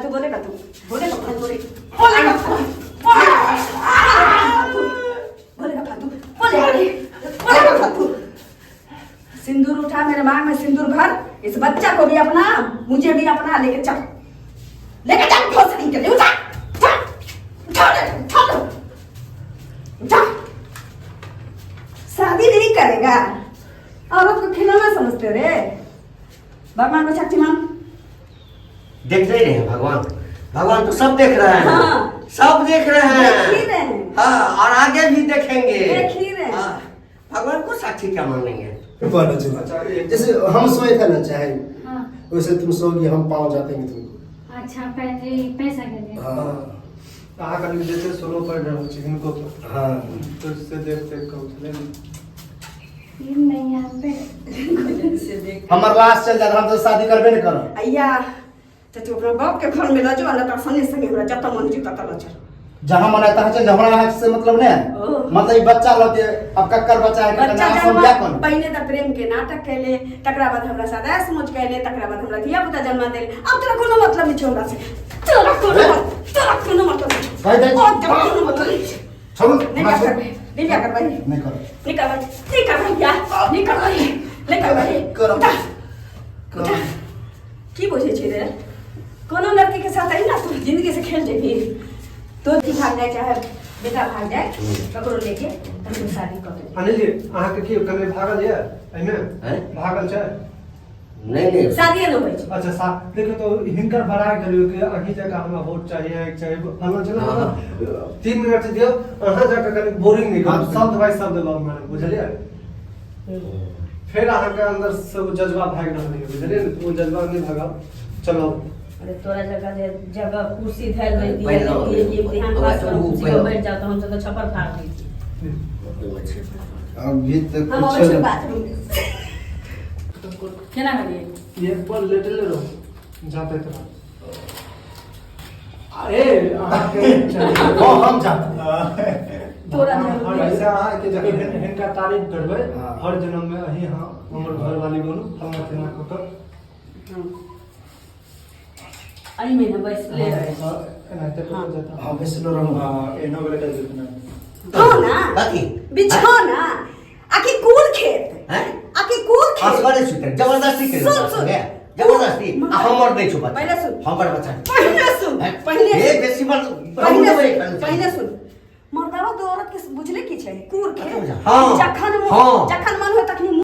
कथू बोले कथू बोले का फालतू रे बोले का फालतू बोले का फालतू बोले का रे बोले का फालतू। सिंदूर उठा, मेरे मांग में सिंदूर भर, इस बच्चा को भी अपना, मुझे भी अपना, लेके चल, लेके चल भोसड़ी के लिए। उठा उठा उठा रे, उठा लो, उठा। शादी नहीं करेगा, औरत को खिलौना समझते हो रे। भगवान को साक्षी मान। देख नहीं रहे हैं भगवान, भगवान तो सब देख रहे हैं। हाँ। सब देख रहे हैं। देख ही रहे हैं। हाँ, और आगे भी देखेंगे। देख ही रहे हैं। हाँ, भगवान को साक्षी क्या मानेंगे? अच्छा, जैसे हम सोए थे ना चाहे हाँ। वैसे तुम सोगी, हम पाँव जाते हैं तुमको। अच्छा, पैसा के लिए। हाँ। अहाँ कनि जे छै स्लो पढ़ि रहल छी हिनको पर। हाँ। तो से देख देख कऽ उठलै ने। ये नहीं यहाँ पे। से देख। हमर लाश चल जात, हम तो शादी करबे नहीं करब। अय्या तो तू अपना बाप के घर में लऽ जो, ना तो संगे संगे हमरा जतऽ मन जो ततऽ लऽ चल। जहाँ मन है तहाँ चल, हमरा अहाँ से मतलब नहीं है। ओ। मतलब ई बच्चा लऽ के अब कक्कर बच्चा है, बच्चा कन्या जन्मा सब बियाह करू। पहिने तऽ प्रेम के नाटक कैले, तकरा बाद हमरा साथ ऐश मौज कैले, तकरा बाद हमरा धिया पुता जन्मा देले। अब तोरा कोनो मतलब नहीं छौ हमरा से। तोरा कोनो तोरा कोनो मतलब नहीं छौ। कहि दै छी। और तोरा कोनो मतलब नहीं छौ। छोड़ू, नहीं हमरा बियाह छोड़ू। करबै, नहीं बियाह करबै, नहीं करब। नहीं करबै, नहीं करबै बियाह, नहीं करबै, नहीं करबै। करब। उठा उठा। की बुझै छी रे? कोनो लड़की के साथ ना तू जिंदगी से खेल जेबही। तो भी भाग जाए चाहे बेटा भाग जाए, ककरो लेके तब शादी कर ले। अनिल जी, अहाँके की कने भागल यऽ एहिमे? हैं? भागल छै? नहीं नहीं। शादी नहि होइ छै। अच्छा, सा देखियौ तो हिनकर बड़ाइ करियौ कि अहीं जकाँ हमरा वोट चाहिए, अहीं चाहिए फलना चिल्लाना। हाँ। मतलब 3 मिनट से दियौ, अहाँ जाके कनि बोरिंग नहि करू, शब्द बाय शब्द लऽ मारब, बुझलियै? फेर अहाँके अंदर से ओ जज्बा भागि रहल यऽ, बुझलियै ने? ओ जज्बा नहि भागब, चलो। अरे तोरा जगह जे जगह कुर्सी धैल नहीं दिए। पहिले नहीं दिए कि इम्तिहान पास ओकरा करो, चलू, कुर्सी पर पहिले। बैठ जाओ तो हम सब तो छप्पर फाड़ दी। अभी तक हम कुछ अबै छी बाथरूम। केना करिए? एक पल लेटले रहू जाते तरह ए अहाँके हाँ, हम जाते। तोरा जरूरी। हर ऐसे अहाँके जखन हिनका तारीफ करबै, हाँ। हर जन्म में अहीं हाँ हमर घरवाली बनू, फलना चिलना कऽ कऽ। एहि महीना बैसले रहे। हाँ, एनाहिते कऽ कऽ जेता। हाँ, बैसलो रहू। हाँ, एनो गोले चल जेतै। हाँ ना। कथी? बिछौना आकि कुल खेत? हैं? आकि कुल खेत? असगरे सुतै, जबरदस्ती केलक। सुन, सुन। असगरे। जबरदस्ती आ हमर नहि छौ बच्चा। पहिले सुन। हमर बच्चा। पहिले सुन। हैं? पहिले हे बेसी मर्द पहिले हम सुन, पहिले सुन। मर्दावा तो औरत के बुझले की छै, कुर खेत। हाँ। जखन हाँ। जखन मन हो तखनी।